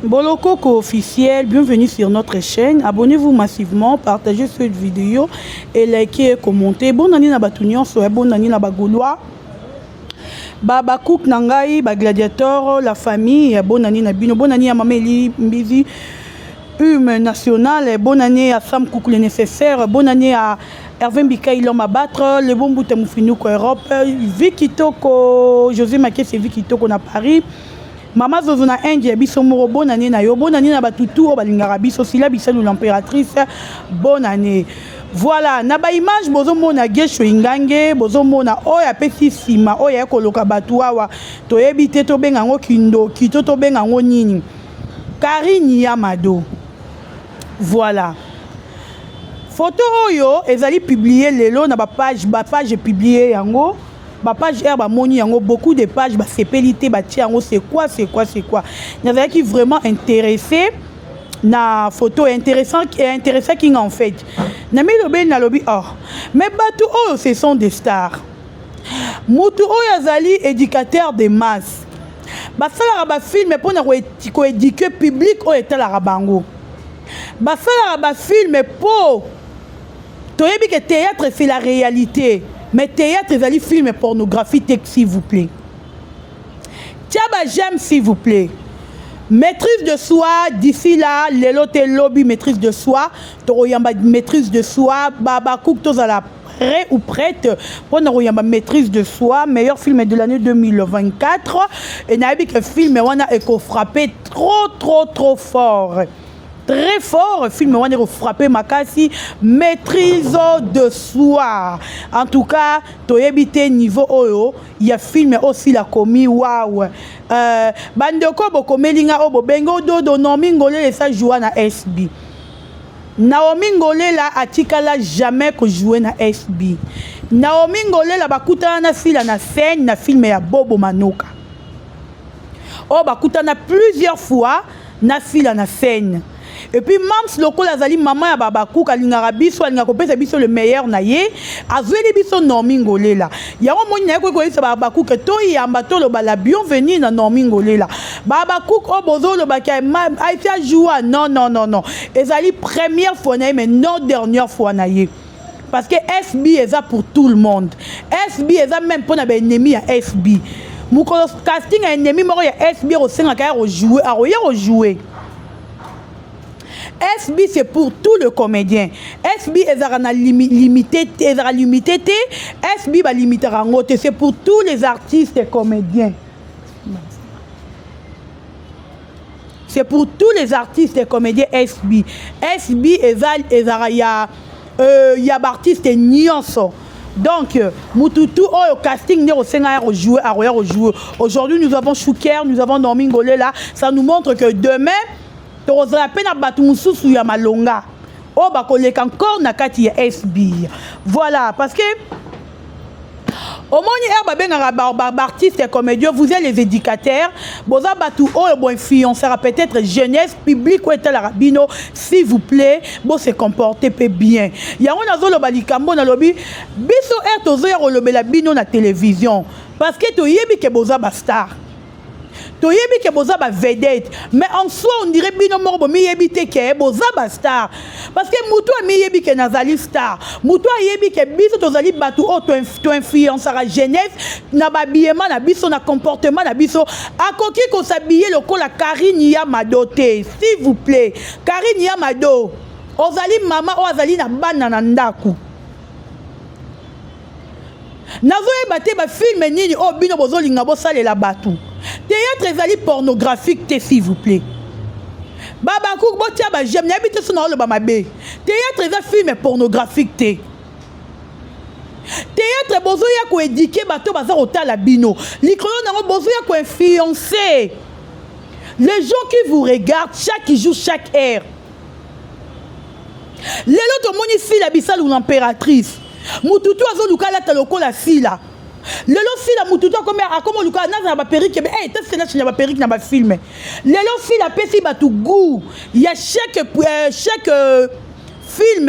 Bolokoko officiel, bienvenue sur notre chaîne. Abonnez-vous massivement, partagez cette vidéo et likez et commentez. Bonne année na bato nyonso, bonne année na bagaulois. Ba bacook na ngai, ba gladiateur, la famille, bonne année na bino, bonne année à Mama Eli Mbizi, Hume national, bonne année à Sam Cook le nécessaire, bonne année à Hervé Mbikaï l'homme à battre, le bon bout Moufinouko Europe, Vicky Toko, José Makese Vicky Toko na Paris. Mama Zozo na Inde ya biso moko, bonne année na yo, bonne année na batutu oyo balingaka biso, Sila Bisalu l'impératrice, bonne année. Voilà, na ba image bozomona Gesho Ingange, bozomona oyo apesi nsima, oyo aye koloka bato awa, toyebi te tobenga yango kindoki to tobenga yango nini. Karine Yamado. Voilà. Photo oyo ezali publié lelo na ba page, ba page publié yango. Ba page R bamoni yango, beaucoup de pages basepeli te, batie yango c'est quoi, c'est quoi, c'est quoi. Nazalaki vraiment intéressé na photo intéressant intéressaki nga en fait. Na milobeli nalobi oh, mais bato oyo ce sont des stars. Mutu oyo azali éducateur de masse. Basalaka ba film mpona koéduquer public oyo etalaka bango. Basalaka ba film mpo toyebi ke théâtre c'est la réalité. Mais théâtre ezali film pornographie te, s'il vous plaît. Tia ba j'aime s'il vous plaît. Maîtrise de soi d'ici là lelo te lobi maîtrise de soi tokoyamba maîtrise de soi babakouk tozala prêt ou prête mpona koyamba maîtrise de soi, meilleur film de l'année 2024 et nayebi ke film wana ekofrappe trop trop trop fort, très fort. Film wana ekofrappe makasi, maîtrise de soi. En tout cas toyebi te niveau oyo ya film osila komi waw. Bandeko bokomeli nga oyo bobengi ododo Naomi Ngolela esa joua na SB. Naomi Ngolela atikala jamais kojouer na SB. Naomi Ngolela bakutana na Sila na scène na film ya Bobo Manoka oyo bakutana plusieurs fois na Sila na scène. Et puis mams lokola azali mama ya babakuka, alingaka biso, alingaka kopesa biso le meilleur na ye, azweli biso Naomi Ngolela. Yango moni naye koki koyebisa babakuka toyamba, toloba la bienvenue na Naomi Ngolela. Babakuka oyo bozolobaki aisi ajoua, non non non non, ezali première fois na ye mais non dernière fois na ye, parce que SB eza pour tout le monde. SB eza même mpona baennemi ya SB. Mokolo casting ya ennemi moko ya SB akosengaka ya kojouer, akoya kojouer. SB c'est pour tout le comédien. SB ezalaka na limité te, ezalaka limité te. SB balimitaka yango te, c'est pour tous les artistes et comédiens, c'est pour tous les artistes et comédiens. SB, SB eza ezalaka ya baartiste nyonso. Donc mututu oyo casting nde kosenga ya kojouer, akoya kojouer. Aujourd'hui nous avons Chouker, nous avons Naomi Ngolela. Ça nous montre que demain tokozala mpe na bato mosusu ya malonga oyo bakoleka encore na kati ya SB. Voilà, parce que omoni ere babengaka baartiste ba, comédien, vous êtes les éducateurs, boza bato oyo boinfluencera peut-être jeunesse, public oyo etalaka bino. S'il vous plaît, bose comporter mpe bien. Yango nazoloba likambo nalobi biso ere tozoya kolobela bino na télévision, parce que toyebi ke boza bastar, toyebi ke boza bavedette, mais en soi on dirait bino moko bomiyebi te ke boza bastar, parce que motu amiyebi ke nazali star, motu ayebi ke biso tozali bato oyo toinfluençaka jeunesse na babilema na biso, na comportement na biso. Akoki kos'habiller lokola Karine ya Mado te, s'il vous plaît. Karine ya Mado ozali mama oyo azali na bana na ndako. Nazoyeba te bafilm nini oyo bino bozolinga bosalela bato. Théâtre ezali pornographique te, s'il vous plaît. Babakuku botia baj'aime, nayebi te so na oloba mabe. Théâtre eza film pornographique te. Théâtre bozoya koéduquer bato baza kotala bino likolo nango, bozoya koinfluencer les gens qui vous regardent chaque jour, chaque heure. Lelo tomoni Sila Bisalu l'impératrice, mututu azoluka alata lokola Sila. Lelo Sila mututu akomi oluka naza na baperruque ebe hey, tasi na baperruque na bafilm. Lelo Sila apesi bato goût ya chaque film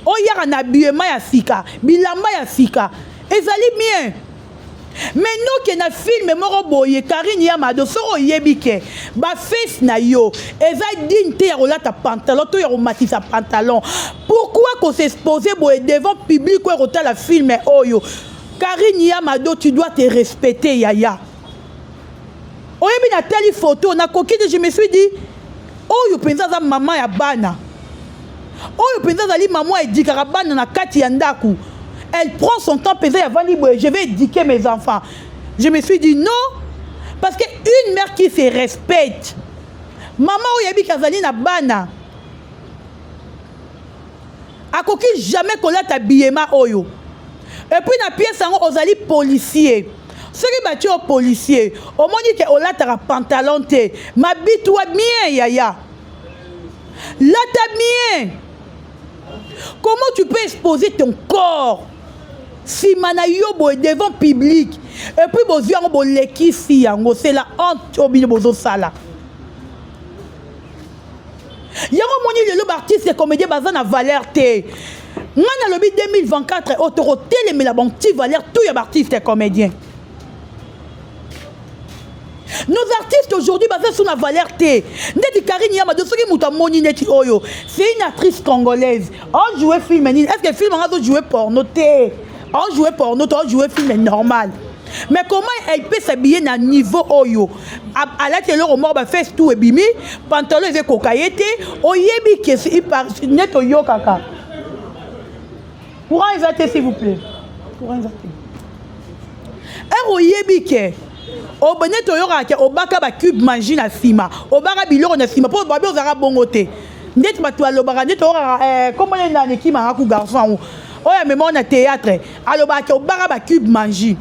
oyaka na habillement ya sika, bilamba ya sika ezali bien. Mais noke na film moko boye Carine ya Mado soki oyebi ke ba face na yo eza digne te ya kolata pantalon to ya komatisa pantalon pourquoi ko s'exposer boye devant public oyo kotala film oyo? Carine ya Mado, tu dois te respecter yaya. Oyebi natali photo nakoki te, je me suis dit oyo mpenza aza mama ya bana, oyo mpenza azali mama edikaka bana na kati ya ndako. Elle prend son temps mpenza ya vandi boye, je vais éduquer mes enfants. Je me suis dit non, parce que une mère qui se respecte, mama oyo yebi azali na bana, akoki jamais kolata biyema oyo. Et puis na pièce yango ozali policier, soki batie yo policier, omoni ke olataka pantalon te, mabitwa bien yaya, lata bien. Comment tu peux exposer ton corps nsima na yo boye devant public? Et puis bozwi yango, bolekisi yango, c'est la honte oyo bino bozosala yango. Omoni lelo baartiste comédien baza na valeur te. Ngai nalobi 2024 oyo tokotelemela banti valeur tout ya baartiste comédien. Nos artistes aujourd'hui baza so na valeur te. Ndeti Karine Yamado, soki moto amoni neti oyo, c'est une actrice congolaise, ajoue film nini? Est ce que film anga azojoue porno te? Ajoue porno to ajoue film normal? Mais comment elle peut s'habiller na niveau oyo? Alati eloko moko, bafesse tout ebimi, pantalon eza ekoka ye te. Oyebi ke neti oyokaka courant eza te, s'il vous plaît, courant eza te. Ere oyebi ke neti oyokaka ke obaka bacube Maggi na nsima, obaka biloko na nsima, mpo babi ozalaka bongo te. Ndeti bato balobaka, ndeti oyokaka kombo nde nani ekimaka ku garçon yango oyo amemao na théâtre, alobaka ke obaka bacube Maggi,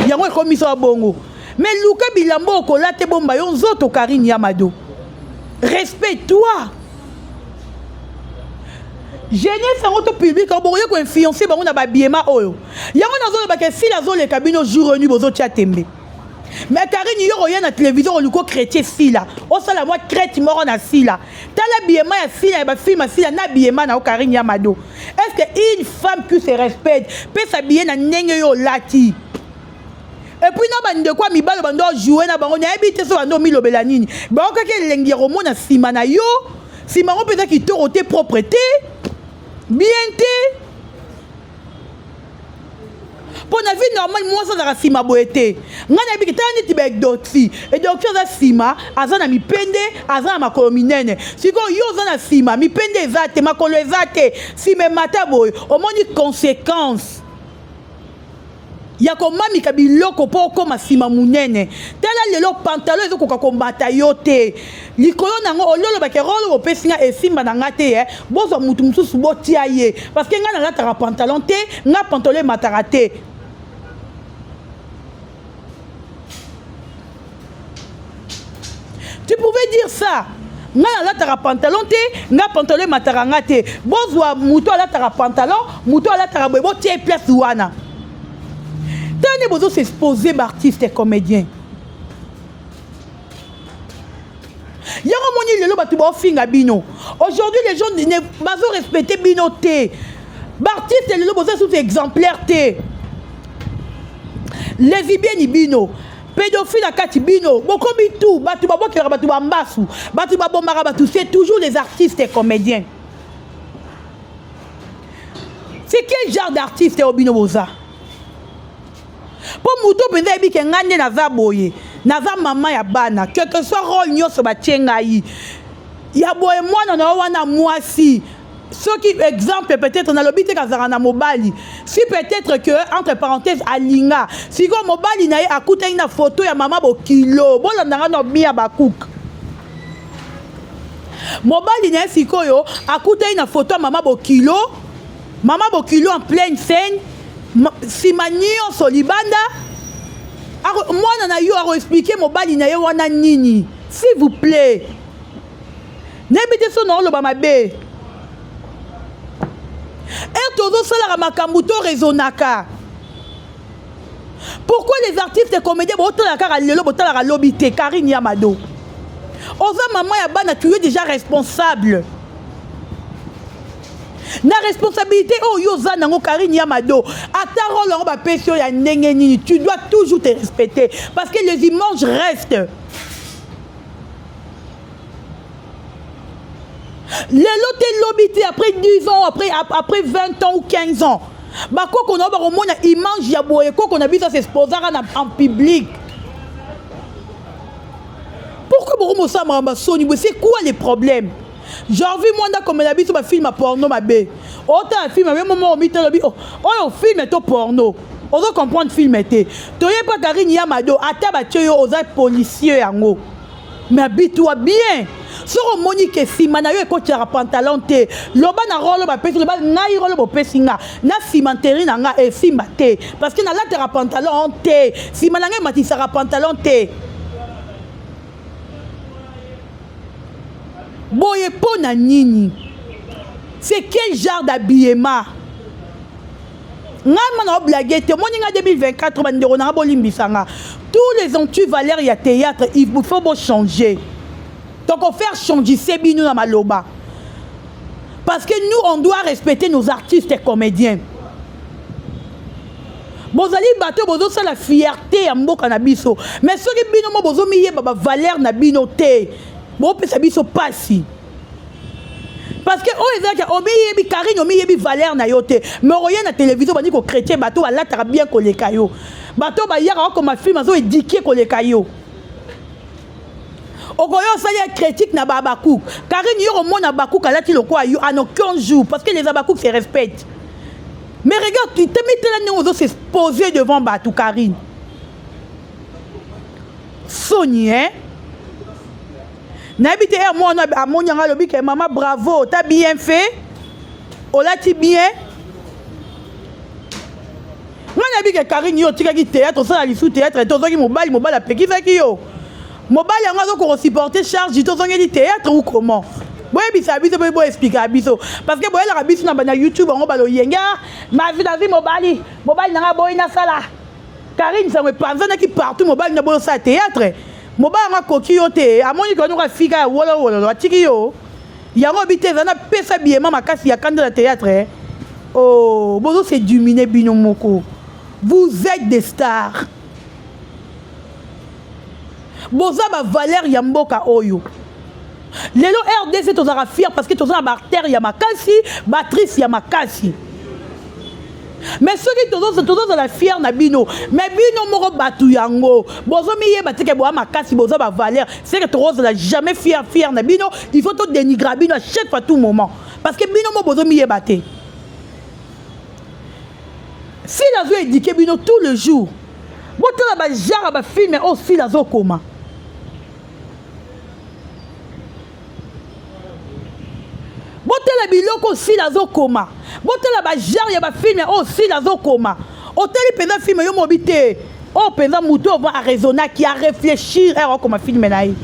yango ekomisa bongo. Mais luka bilamba okolata ebomba yo nzoto. Karine Yamado, respect toi. Jeunesse yango to public yango bokoya koinfluence bango na babiema oyo. Yango nazolobaka, esili azoleka bino jour nu bozotia tembe. Mais Karine, yo koya na télévision, oluka chrétien Sila, osala mwa crête moko na Sila. Tala biema ya Sila, ya bafilme ya Sila na biema na yo. Karine ya Mado, est ce que une femme qui se respecte mpe s'habille na ndenge yo olati? Et puis na bandeko ya mibali bando ojoue na bango, nayebi te so bando omilobela nini. Bango kaka elengi ya komona nsima na yo, nsima yango mpenza kitoko te, propre te, bien te. Mpo na vie normale mwasi azalaka nsima boye te. Ngai nayebi ke tala neti baedoxi, Edoxi aza nsima, aza na mipende, aza na makolo minene. Sikoyo yo oza na nsima, mipende eza te, makolo eza te, nsima emata boye. Omoni conséquence ya komamika biloko mpo okóma nsima monene. Tala lelo pantalon ezokoka komata yo te likolo nango. Ololobaka role opesi nga esimba na nga te, bozwa mutu mosusu botia ye, parce que ngai nalataka pantalon te, nga pantalon emataka te. Tu pouvais dire ça: ngai nalataka pantalon te, nga pantalon emataka nga te, bozwa moto alataka pantalon, moto alataka boye, botia place wana. Tala nde bozosexpose baartiste comédien yango. Moni lelo bato baofinga bino. Aujourd'hui les gens bazorespecte bino te. Baartiste lelo boza susu exemplaire te. Lesbienne bino, pédophile na kati bino, bokomi tout. Bato babokelaka bato bambasu, bato babomaka bato, c'est toujours les artistes et comédiens. C'est quel genre d'artiste oyo bino boza? Mpo moto mpenza ayebi ke ngai nde naza boye, naza mama ya bana, quelque soit rôle nyonso batie ngai ya boye. Mwana na yo wana mwasi, soki exemple peut-être nalobi te kazalaka na mobali, si peut-être que entre parenthèse alinga, sikoyo mobali na ye akutani na foto ya mama bokilo, bolandanga na bia bakuke, mobali na ye sikoyo akutani na foto ya mama bokilo, mama bokilo en pleine scène, nsima nyonso libanda, mwana na yo akoexplike mobali na ye wana nini? S'il vous plaît, nayebi te so na oloba mabe. Ere tozosalaka makambo, to raisonnaka. Pourquoi les artistes comédiens botalaka kaka lelo, botalaka lobi te? Karine Yamado, oza mama ya bana, tu es déjà responsable. Na responsabilité oyo yo oza nango Karine ya Mado, ata rôle yango bapesi yo ya ndenge nini, tu dois toujours te respecter parce que les images restent. Lelo te lobi te après 10 ans, après 20 ans ou 15 ans, bakoko na yo bakomona image ya boye koko na biso s'exposaka na en public. Pourquoi bokomosala makambo ya soni boye? C'est quoi le problème? Jorvi Mwanda akomela biso bafilm ya porno mabe. Otala film mabe momo omitala obi oyo film to porno. Ozo comprendre film te. Toyepa Karine ya Mado ata batie yo oza policier yango. Mais habille-toi bien. Soki omoni ke nsima na yo ekotiaka pantalon te, loba na rolo bapesi, loba ngai rolo bopesi nga na cimenterie na nga esimba te parce que nalataka pantalon te, nsima na ngai ematisaka pantalon te. Boye mpo na nini? C'est quel genre d'habillement? Ngai mwana oblage te, omoni ngai 2024 bandeko na nga bolimbisa nga. Tous les anti-valeurs ya théâtre, il faut bo changer. Toko faire changer bino na maloba. Parce que nous, on doit respecter nos artistes et comédiens. Bozali bato bozosala fierté ya mboka na biso. Mais soki bino mo bozomiyeba ba valeur na bino te, bopesa biso pasi. Parce que oyo ezalaki omiyebi Karine, omiyebi valeur na yo te. Mais okoya na télévision bandi ko chrétien bato balataka bien koleka yo. Bato bayaka bakoma film azo éduquer koleka yo. Okoyo osali ya critique na ba Habacuc. Karine yo komona Habacuc alati lokola yo en aucun jour parce que les Habacuc se respectent. Mais regarde, tu te mets là ndenge ozo s'exposer devant bato Karine. Soni hein? Nayebi te ere mwana amoni yango alobi ke mama bravo, t'as bien fait, olati bien. Ngai nayebi ke Karine yo otikaki théâtre, osala lisusu théâtre te, ozwaki mobali, mobali apekisaki yo. Mobali yango azokoka supporter charge te, ozongeli théâtre ou comment? Boyebisa biso, boye boexplika biso parce que boyelaka biso na bana YouTube yango baloyenge mavi nazwi mobali, mobali nanga boyi nasala. Karine sango epanzanaki partout, mobali na boyi osala théâtre. Mobali yango akoki yo te, amoni ke wana afika ya wolo wolo atiki yo. Yango obi te eza na pesa biyema makasi ya kanda na théâtre. Oh, bozo se diminuer bino moko. Vous êtes des stars. Boza ba valeur ya mboka oyo. Lelo RDC tozalaka fier parce que toza na ba artère ya makasi, ba actrice ya makasi. Mais soki tozozala fier na bino, mais bino moko batu yango bozomiyeba te ke boya makasi, boza ba valeur, c'est que tozozala jamais fier fier na bino. Il faut to dénigrer bino à chaque fois, tout moment, parce que bino moko bozomiyeba te. Sila azo éduquer bino tout le jour. Botala ba genre ba film oyo Sila azokoma. Botala biloko Sila azokoma. Botala ba genre ya ba film oyo Sila azokoma. Otali mpenza film yo mobi te. Oyo mpenza motu oyo a raisonnaki, a réfléchir ere akoma film na ye.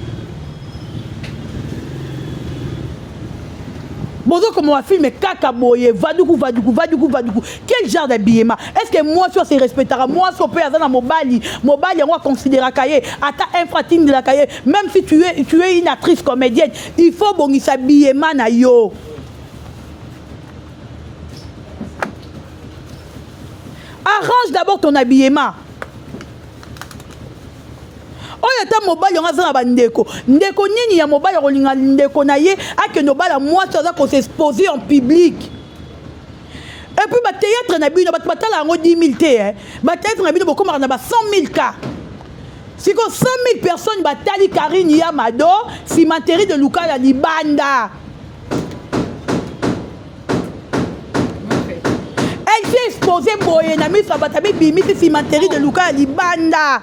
Bozokoma ba film kaka boye, vaduku vaduku vaduku vaduku. Quel genre d'habillement? Est-ce que mwasi oyo se respectaka? Mwasi oyo mpe aza na mobali, mobali yango aconsidéraka ye ata infratindelaka ye. Même si tu es une actrice comédienne, il faut bongisa habillement na yo. Arrange d'abord ton habillement. Oyo ata mobali yango aza na bandeko, ndeko nini ya mobali akolinga ndeko na ye akende obala mwasi aza kosexposer en public? Et puis bathéâtre na bino, bato batala yango 10 000 te, eh. Bathéâtre na bino bokomaka na ba 100 000 cas. Siko 100 000 personnes batali Karine ya Mado, cimenterie de Lukala libanda. Elle s'est exposée boye na miso ya bato, abibimisi cimenterie de Lukala libanda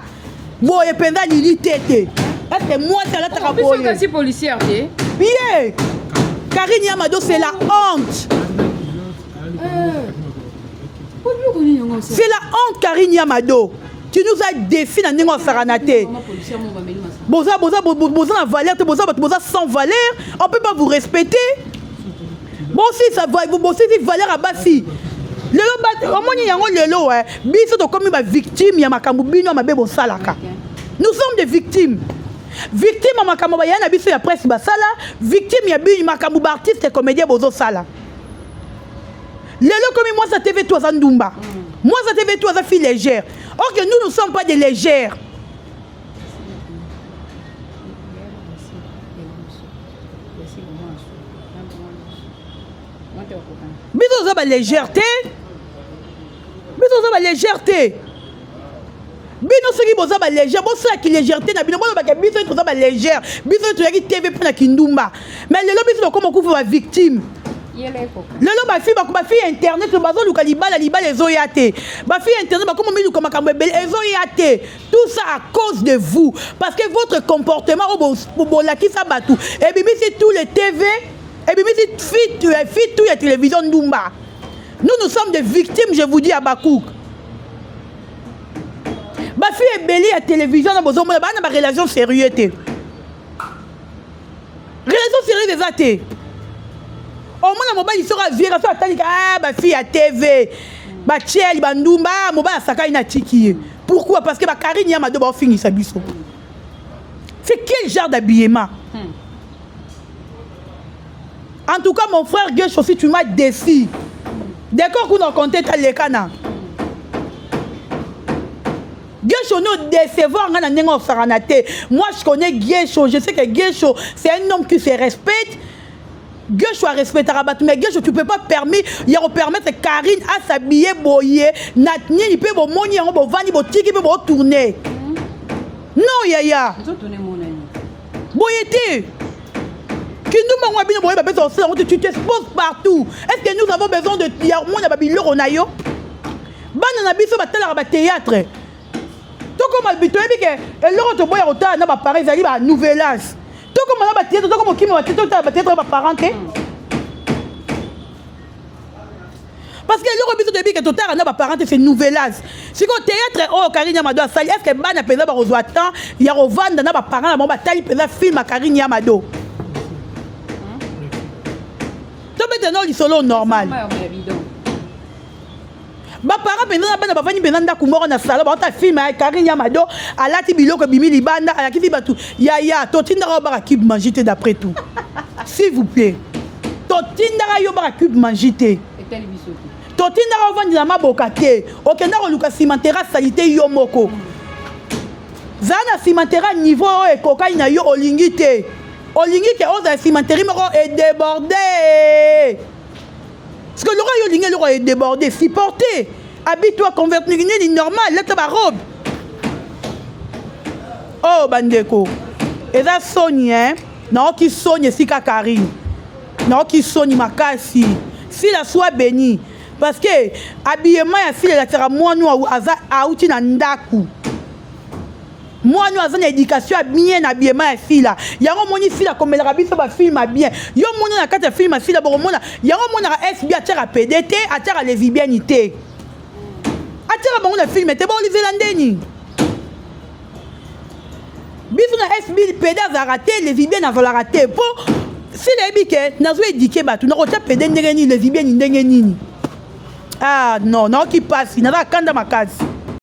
boye mpenza lili tete. Est-ce que mwasi alataka boye? Kasi policière te. Bien, Karine Yamado, c'est la honte. C'est la honte, Karine Yamado. Tu nous as défi na ndenge osakana te. Boza boza boza na valeur te, boza bato boza sans valeur. On peut pas vous respecter. Bosisa bosisi valeur ya basi. Lelo omoni yango lelo biso tokomi bavictime ya makambo bino ya mabe bosalaka. Nous sommes des victimes. Victime ya makambo baya na biso ya presse basala, victime ya bino makambo baartiste comédien bozosala. Lelo komi mwasi ya TV to aza ndumba, mwasi ya TV to aza fille légère, or que nous, nous sommes pas des légères. Biso toza balégère te, biso toza balégère te. Bino soki boza balégère, bosalaki légèreté na bino, bolobaka biso toza balégère, biso toyaki TV mpo na kindumba. Mais lelo biso tokoma kufa bavictime. Lelo bafille, bafille internet bazoluka libala, libala ezoya te. Bafille internet bakoma miluka makambo ebele, ezoya te. Tout ça à cause de vous, parce que votre comportement oyo bolakisa bato ebimisi tous les TV, ebimisi fille tout ya télévision ndumba. Nous, nous sommes des victimes, je vous dis. Abakouk, bafille ebele ya télévision na bozomona baa na barelation sérieux te, relation sérieuse eza te. Omona mobali soki avieka so atalika, ah, bafille ya TV batieli bandumba, mobali asakali na tiki ye. Pourquoi? Parce que bakarine ya Mado baofingisa biso. C'est quel genre d'habillement? En tout cas, mon frère Guesh aussi, tu m'as déçu. D'accord, kuna compte talekana Guesho no décevoir nga na ndenge osakana te. Moi, je connais Guesho, je sais que Guesho, c'est un homme qui se respecte. Guesho arespectaka bato, mais Guesho, tu peux pas permis ya kopermettre Karine as'habiller boye na nini mpe bomoni yango, bovandi, botiki mpe botourne. Non, yaya, boye te. Kindumba ngo bino boye bapesa osala yango te. Tu t'exposes partout. Est ce que nous avons besoin de ya mona babiloko na yo? Bana na biso batalaka bathéâtre. Tokoma, toyebi ke eloko toboya kotala na baparent ezali banouvelage. Tokoma na bathéâtre, tokoma okima bathéâtre, totala bathéâtre baparent te, parce que eloko biso toyebi ke totala na baparent te, c'est nouvelage. Sikoyo théâtre oyo Karine Yamado asali, est ce que bana mpenza bakozwa temps ya kovanda na baparent na bango batali mpenza film ya Karine Yamado? Tobete no lisolo normal. Baparent mpenza na bana bavandi mpenza ndako moko na salon, baota film ya Karine Yamado, alati biloko ebimi libanda, alakisi bato. Yaya, totindaka yo baka cube magie te. D'après tout, s'il vous plaît, totindaka yo baka cube magie te, totindaka ovandela maboka te. Okenda koluka cimenterie sali te, yo moko zala na cimenterie niveau oyo ekokani na yo. Olingi te, olingi ke ozala cimenterie moko edéborde, parce que eloko yo olingi, eloko edéborde, supporter. Habille-toi convert nini normal, lata barobe. Oyo, oh, bandeko, eza soni, hein. Naoki soni esika Karine, naoki soni makasi. Sila, soit béni, parce que habillement ya Sila elakisaka mwana oyo aza auti na ndako, mwana oyo aza na éducation ya bien na habillement ya Sila. Yango omoni Sila akomelaka biso bafilm ya bien. Yo moni na kati ya film ya Sila, bokomona yango. Omonaka SB atiaka pédé te, atiaka lesbienne te, atiaka bango na film te. Bolivela ndeni biso na SB, pédé azalaka te, lesbienne azalaka te, mpo Sila yebi ke nazo éduquer bato, nakotia pédé ndenge nini, lesbienne ndenge nini? Ah non, naoki mpasi, naza kanda makasi.